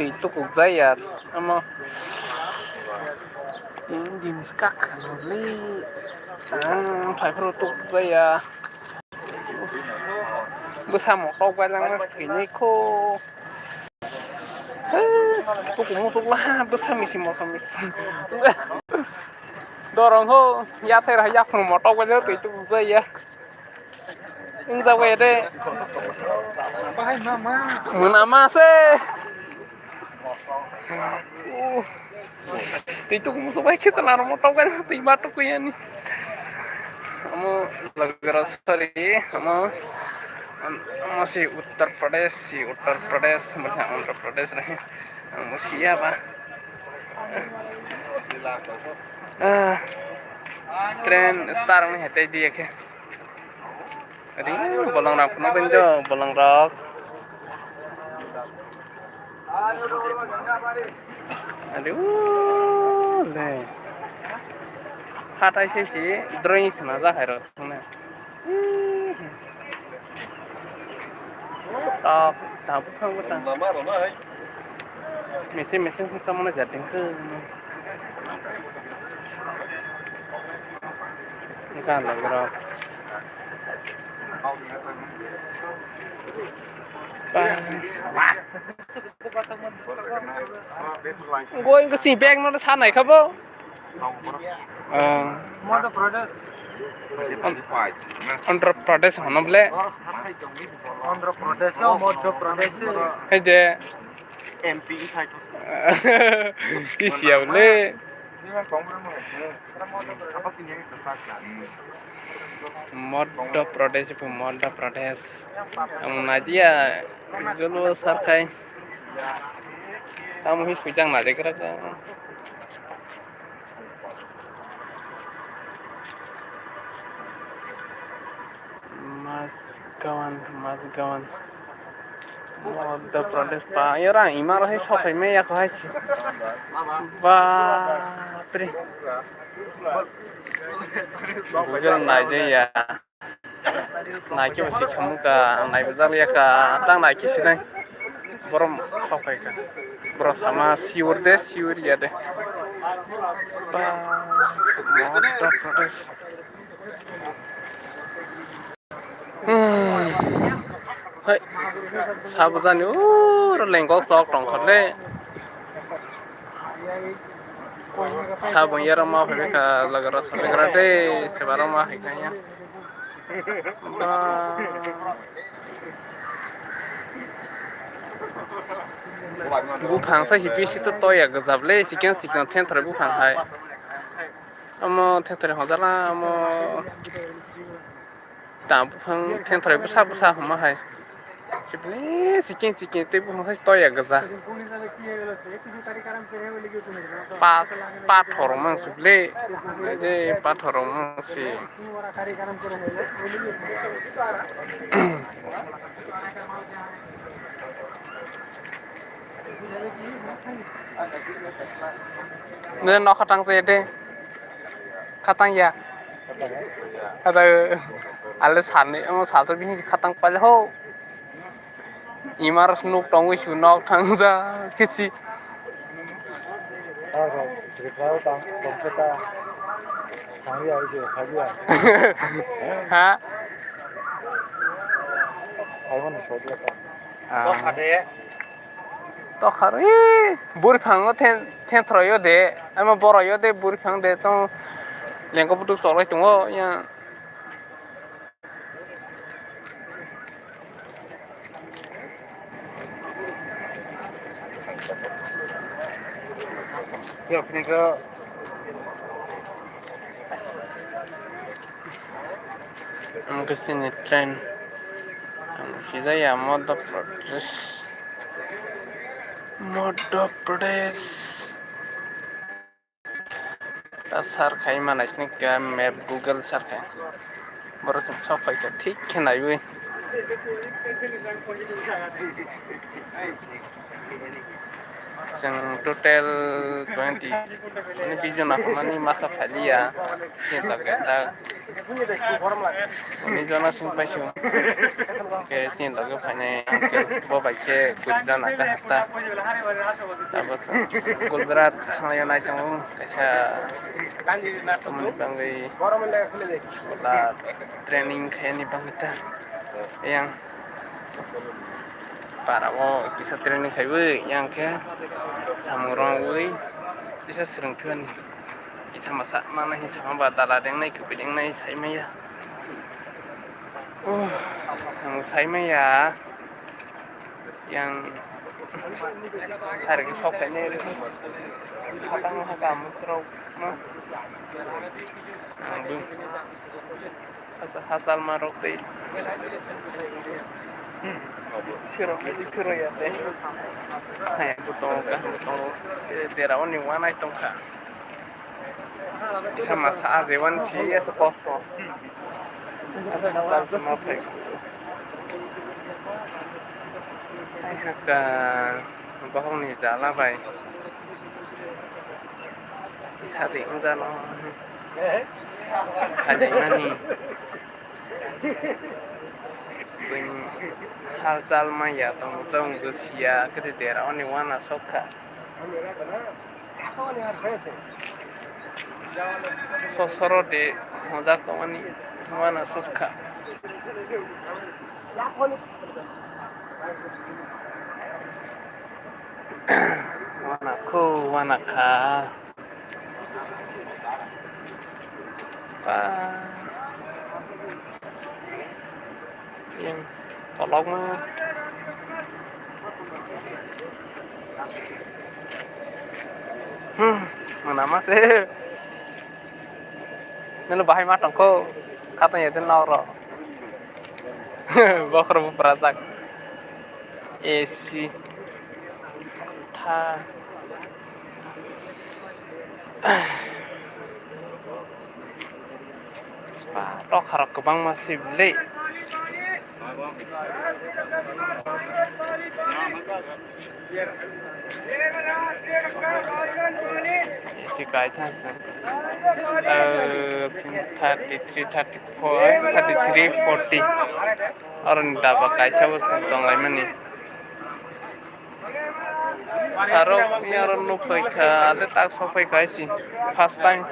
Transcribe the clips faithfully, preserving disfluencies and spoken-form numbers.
Twi tukuk jaya omo. Engine kak le. Ah, phaiphuru tukuk jaya. Bwsa motok bai langma thwinai kho. Tuku muchuk la bwsa misi mosom misi. Dorong ho yathai ra yaphang motok bai twi tukuk jaya. Wng jagwi de. Bahai ma ma. Muna ma se. Twi tuk musu bai khe chwla rok motok bai twi ma tukui ani. Omo logorok sorry omo omo si Uttar Pradesh si Uttar Pradesh bwkha Andhra Pradesh rahi omo siya ba. Ah, train star wngwi hai tei diya khe. Ring bolong rok phunuk ring do bolong rok. Adi le. Hatai se si drawing sana ja hai rok sung na. Ta ta bukhang bukhang. Mesin mesin samana jading ke. Gan lagro. Goi ko si bag no sa nai khabo. Ah. Madhya Pradesh. Andhra Pradesh hono ble. Andhra Pradesh, Madhya Pradesh. Hai de. M P inside. Isi ya ble. Madhya Pradesh, ibu Madhya Pradesh. Ang nadia, jolo sarkai. Kamu hi sujang nadia kira ka. Mas gawan, mas gawan. Madhya Pradesh pa, yora ima rohe sokai me yako hai si. Bapre. Google nai je ya. Nai ke basi khamu ka, nai bujal ya ka, tang nai ke sinai. Borom sokai ka. Borom sama siur de, siur ya de. Ba, Madhya Pradesh. Hmm. Hai. Sabujani uro lengkok sok tongkha le. Sabung yero ma phai kha lagara salikara de sebaro ma hai kha ya. Ba. Buphang sa hipi si to toya gajab le sikang sikang thenthra buphang hai. Omo thenthra hojala omo. Ta buphang thenthrai bwsa bwsa hwnma hai. Sibli sikeng sikeng tei buphang hai toya gwja. Pa-, pathor rok mang sibli. Naidi pathor rok mang si. Nini nokha tang twi de. Khatang ya. Ada ale sani, omo salsa bini khatang pale ho. Imar nuk tongwi su nok thangja kichi. Ha? Ah. Tokha rw, bwrwi phango then, then throyo de, ama boroyo de, bwrwi phang de, tong lengkok bwtwk chorwi tongo, ya. Ang khe chini train. Ang sijaya Madhya Pradesh. Madhya Pradesh. Ta search khai ma naisini khe map Google search khai. Borok chwng sok phai kha thik khe naiwi. Chwng total twenty, ani bijon aphangmani masa phailiya, chini loge tak. Ani jona swng paisung. Khe chini loge phainai uncle bo bai khe kwrwi jona kaham ta. Abo chwng Gujarat thanglaio nai tongo kaisa tomoni bangwi bola training khaini bangwi ta. Yang para o kisa training khaiwi yang khe samung rwngwi kisa swrwng phiyoni. Kisa masa mana hin sama ba dala dengnai kwbwi dengnai sai maya. Oh, ang sai maya. Yang hari ke sok kene. Hatang haka mutrok ma. Ang dun. Hasa-, hasal marok tei. Phiro, phiro ya tei. Hai, butongo ka, butongo. Dera oni wanai tongkha. Isa masa aje wan si ya se kosto. Asa hasal suma phai. Hai haka, bohong ni jala bai. Sadi wngja no. Hali mani. Buini halchal maya tong chong busia kete dera oni wana sokha. Sosoro de hojak tongmani wana sokha. Wana kho wana kha. Ba. Yang tolok ma. Hmm, mana ma se. Nelo bahai ma tongkho. Khatang ya den noro. Bokhro bu prajak. A C. Tha. Ba, tokharok kwbangma se bwle. Isi kaitha se. Eh, thirty three, thirty four, thirty three, forty. Aroni daba kaisa bo tonglaimani. Sarok ni aro nuk phai kha, ale tak sok phai kha isi. First time.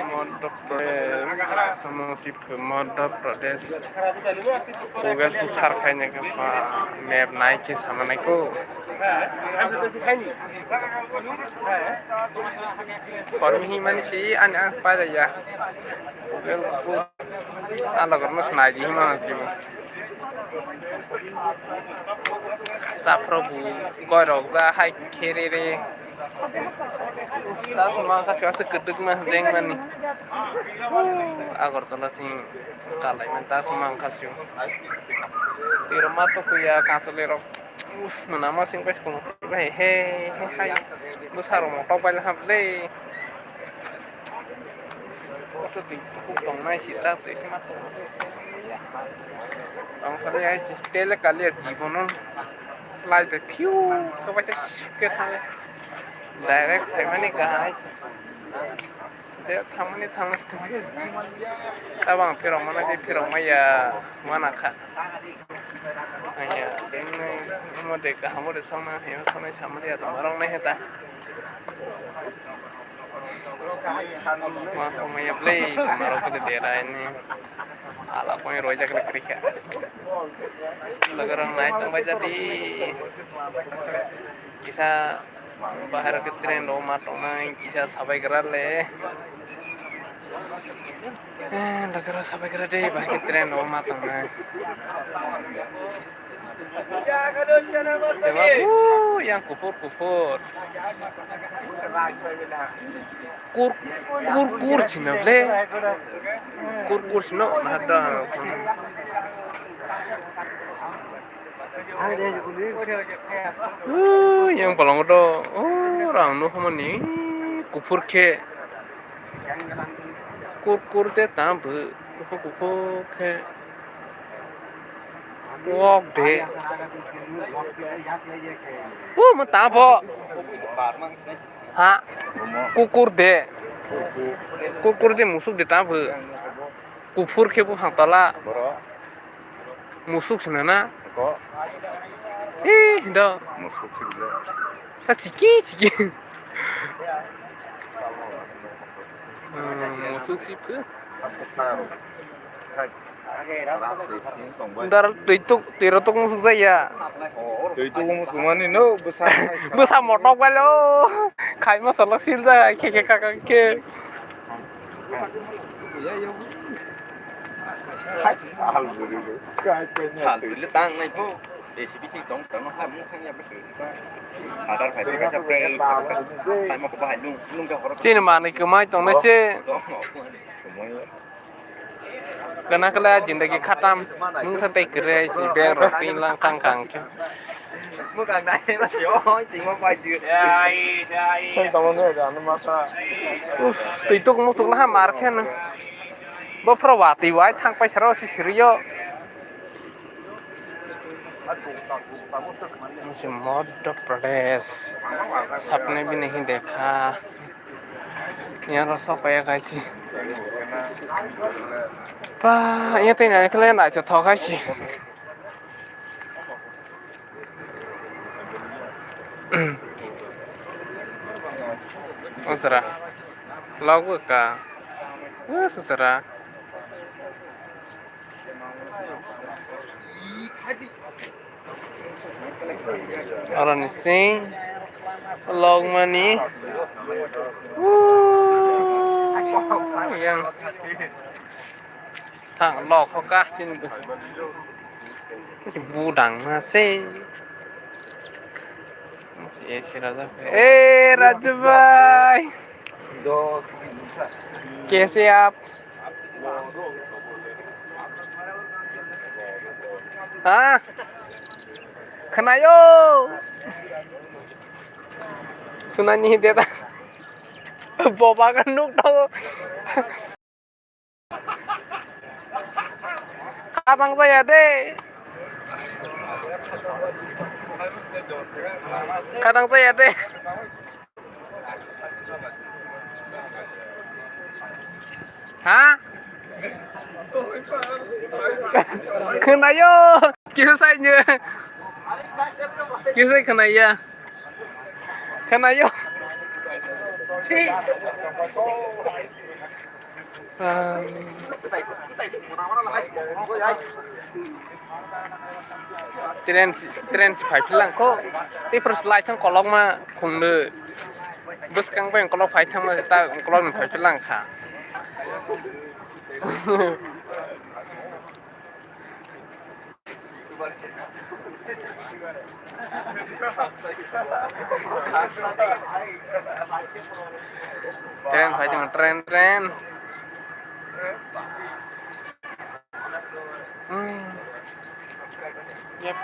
Madhya Pradesh, tamo si phu Madhya Pradesh. Google sung search khai nai kha, map nai khe sama nai ko. Kormi himani si ani ang pai ya. Google sung. Ah, logot no sinai di hima hasibo. Chaprok bu goirok ja hai kherere. Ta suma kha sio aswk kwtwk ma jeng mani. Agartala sing kalai man ta suma kha sio. Tiro ma to kuya kansale rok. Uf, mwnama sing pai sukung bai he he hai. Bwsarok motok bai hap le. Asa twi kuphur tongnai si ta twi khema tong. Tong sale ai si tele kali a jibono lai bai phiu khe bai se suk khe thang. Direct phaimani kahai. De thangmani thangna si thangmani. Tabang phirok mana de phirok maya mana kha. Aya, bini omo de kaham de songna hai songna samani ya tong rong nai heta. Ma songma ya play, ma rok de dera ini. Ala koi roi jak le krikha. Lagarang nai tong bai jadi. Kisa bahar ke train ro ma tong nai, kisa sabai gra le. Eh, lagarang sabai gra de, bahar ke train ro ma tong nai. Eba, uh, yang kuphur, kuphur. Kur, kur, kur sino ble. Kur, kur sino, nahada. Uh, yang palong do, oh, rang no humani, kuphur khe. Kur, kur te tam bu, kuphur, kuphur khe. Wok de. O mo ta bo. Ha. Kukur de. Kukur de musuk de ta bo. Kuphur khe buphang tola. Musuk sina na. Eh, do. Musuk sibile. Ta chiki, chiki. Hmm, musuk siphu. Dar twi tuk, twi rok tuk musuk jaya. Twi tuk musuk mani no, bwsa. Bwsa motok bailo. Khai ma salak sil jaya, khe khe kaka khe. Sal bwrwi le tang nai pho. Esi bisi tong tong ha mung thang ya bwswk. Hadar phai phai ka pe phai ma ko bahai lung lung ka horo. Chini manwi kwmai tongnai se. Gana kala jindagi khatam. Mung sa tei kwrwi si beng rok tin lang kang kang khe. Mwkang nai ma si o ting ma pai ju. Seng tamo ne ga no masa. Uf, twi tuk musuk na ha mar khe no. Bo phro watwi wai thang pai saro si siriyo. Madhya Pradesh sapne bini hi dekha. Yang rasa kaya kaisi. Pa, yang tanya kalian aja tau kaisi. Usra. Lagu ka. Usra. Aroni sing logmani. Yang thang log hoka sini. Budang masih. Eh, Raju bhai. Kaise aap? Ha? Khwnayo? Sunani deta. Boba kan nuk tau. Kadang saya deh. Kadang saya deh. Ha? Khwnayo. Kisa sainyo. Kisa khwnaya. Khwnayo. Train, train si phai philang kho. Tei phuru slai thang kolokma khungno. Bwskang bai kolok phai thangma ta kolokni phai philang kha. Train phai tong, train, train. Hmm. Yep.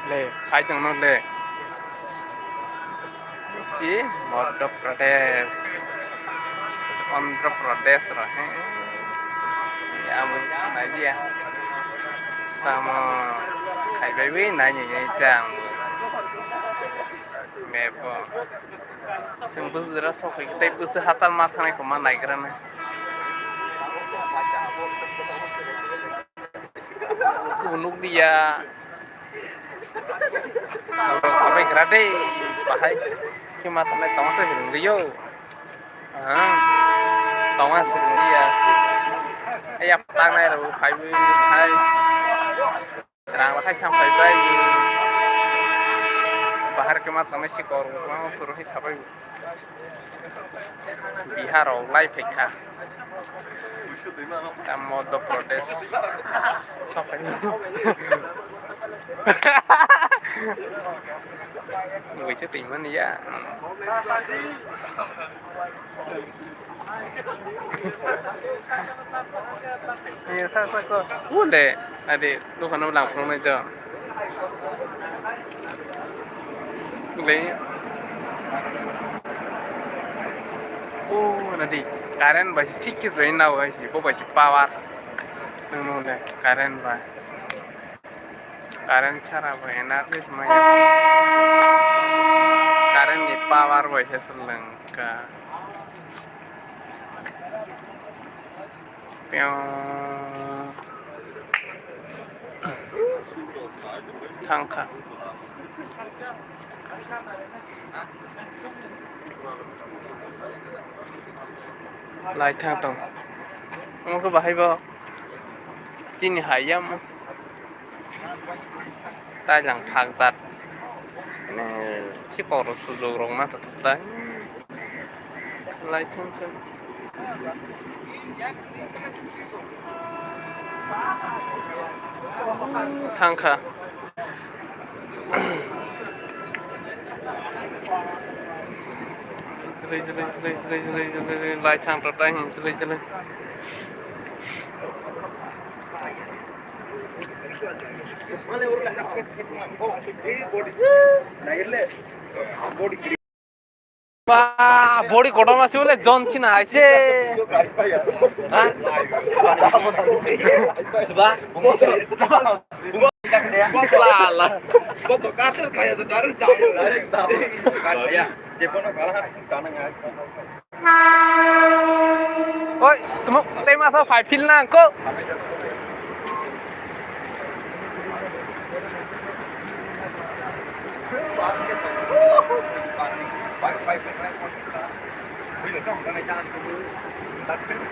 Le, phai tong no le. Si Madhya Pradesh, Andhra Pradesh ro he. Ya, mo nai dia. Tamo khai bai wi nai ni ni tang. Map o. Chwng bwswk jora sok phai tei bwswk hachal ma thangnai koma naigra nai. Kubo nukliya. Sabai gra de bahai. Khe ma tongnai tongma se ring rio. Ah, tongma se ring ria. Ai ya tangnai ro phai wi hai. Rang lakhai sam phai bai. Bahar khe ma tongnai si kor ma phuru hai sabai. Bihar rok lai phaikha. Tam Madhya Pradesh. Sapai. Buise twi mani ya. Ule, adi, dukano lang phunuknai jo. Ule. O, nadi, current bai thik khe joi nao hai si, bo bai si power. Nung nung le, current bai. Current sara bo energy se maya. Current ni power bai se swlwng kha. Piong. Thang kha. Lai thang tong. Omo khe bahai bo chini hai ya omo. Tai lang thak jat. Mane si kok rok sujok rok ma ta thok tai. Lai thang thang. Thang kha. Jilai, jilai, jilai, lai thang rok tai hin jilai, jilai. Ba, body kotorma se bole John Cena hai se. Ha? Sala. Oi, tamo tei masa phai phil na ko.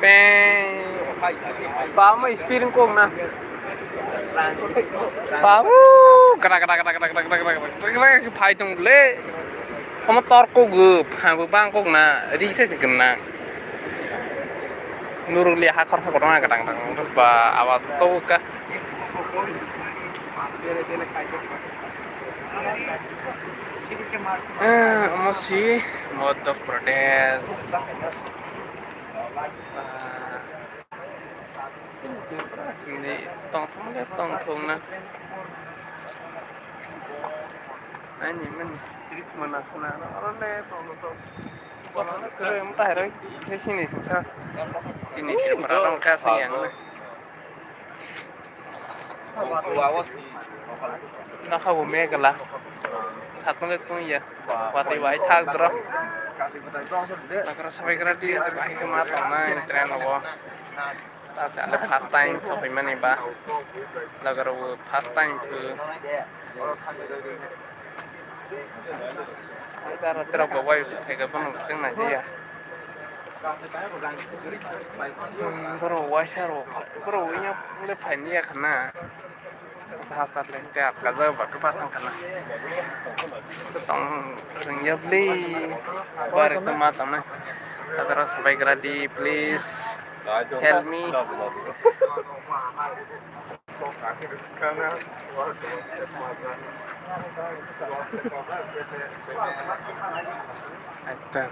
Peng. Ba mo speed kok na. Ba, uh, kra, kra, kra, phai tong le. Omo tor kok gw, phang bw bang kok na, ri se se gwnang. Nuruli hakhor hakhor ma gdang dang ba awas to ka. Eh, omo si Madhya Pradesh. Ah, ni tongthok le tongthok na. Ani mani mana sana oro le tongthok. Kore mta heroi se sini sa. Sini Tripura rong ka sa yang na. Nokha bo Meghala. Satno le tong ya. Watwi wai thak dro. Nagra sabai gra di, bahai khe ma tongnai train rogo. Ta se ale first time sophaimani ba. Loge rok bo first time phu. Ai dara tera bo wai se phaikha bono se nai ya. Hmm, borok waisa rok, borok wngya le phaini ya khana. Saha sat le te atka jagao ba kwbasang khana. Tong rwngya bwlwi. Bari kwma tongnai. Adara sabai gra di, please help me. Ekta.